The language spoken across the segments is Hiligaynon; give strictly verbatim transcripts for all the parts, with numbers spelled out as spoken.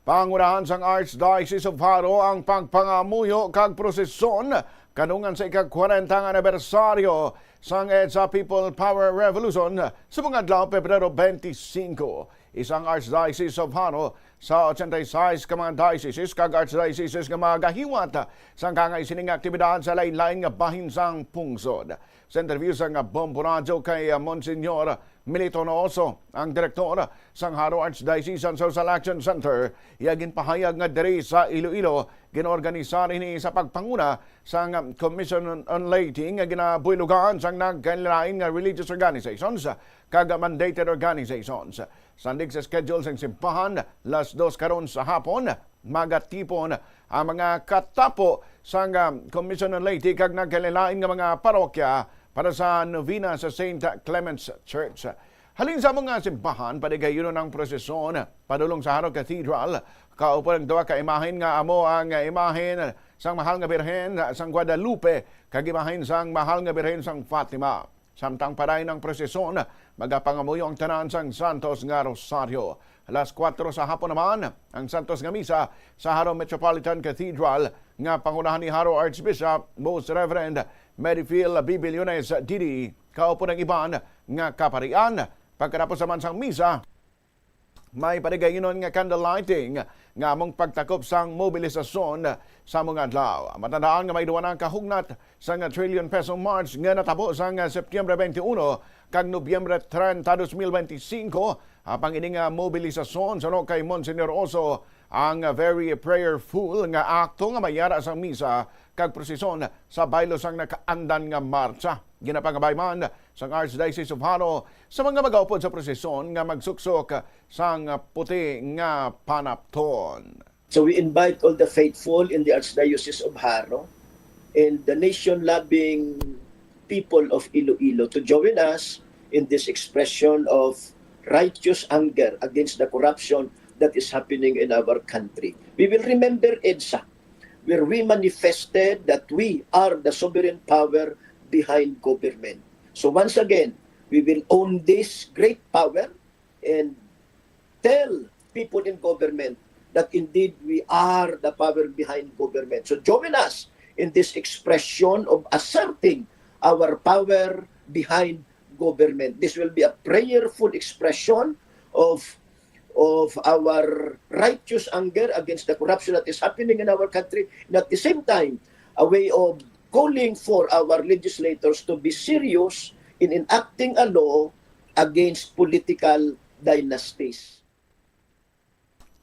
Pangunahan sang Archdiocese of Jaro ang pagpangamuyo kag prosesyon kanungan sa ika-kwarenta nga anibersaryo sang EDSA People Power Revolution subong adlaw Pebrero twenty-five. Isa ang Archdiocese of Jaro sa ochenta y seis ka mga dioceses kag archdioceses nga magahiwat sang kaangay sini nga aktibidad sa lain-lain nga bahin sang pungsod. Sa interview sang Bombo Radyo kay Monsignor Milito Nooso, ang direktor sang Jaro Archdiocesan Social Action Center, iya ginpahayag nga diri sa Iloilo, gin-organisar ini sa pagpanguna sang Commission on Laity nga ginabuylogan sang nagkalain-lain nga religious organizations kag mandated organizations. Sandig sa schedule sang simbahan, las dos karon sa hapon, magatipon ang mga katapo sang, ah, Commission on Laity kag nagkalain-lain nga mga parokya para sa novena sa Saint Clement's Church. Halin sa mga simbahan, paligayunon ang prosesyon padulong sa Jaro Cathedral. Kaupo ang duha ka imahen nga amo ang imahen sang Mahal nga Birhen sang Guadalupe kag imahen sang Mahal nga Birhen sang Fatima. Samtang padayon ang prosesyon, magapangamuyo ang tanan sang Santos nga Rosaryo. Alas kuwatro sa hapon naman, ang Santos nga Misa sa Jaro Metropolitan Cathedral nga pangunahan ni Jaro Archbishop Most Reverend Merrifield B. Billones, D D, kaupo ng iban nga kaparian. Pagkatapos naman sang Misa, may paligayunon nga candle lighting nga among pagtakop sang mobilisasyon sa mga adlaw. Matandaan nga may duwa na ka hugnat sang Trillion Peso March nga natabo sang Septyembre twenty-one kag Nobyembre treinta, dos mil benti singko. Apang ini nga mobilisasyon, suno kay Monsignor Oso, ang very prayerful nga akto nga may yara sang misa kag prosesyon sa baylo sang nakaandan nga martsa. Ginapangabay man sang Archdiocese of Jaro sa mga magaupod sa prosesyon nga magsuksok sang puti nga panapton. So we invite all the faithful in the Archdiocese of Jaro and the nation-loving people of Iloilo to join us in this expression of righteous anger against the corruption that is happening in our country. We will remember EDSA, where we manifested that we are the sovereign power behind government. So once again, we will own this great power and tell people in government that indeed we are the power behind government. So join us in this expression of asserting our power behind government. This will be a prayerful expression of of our righteous anger against the corruption that is happening in our country, and at the same time, a way of calling for our legislators to be serious in enacting a law against political dynasties.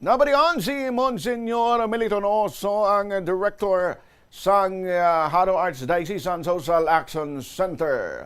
Nabalian si Monsignor Milito Nooso, ang director sang, ah, Jaro Archdiocesan Social Action Center.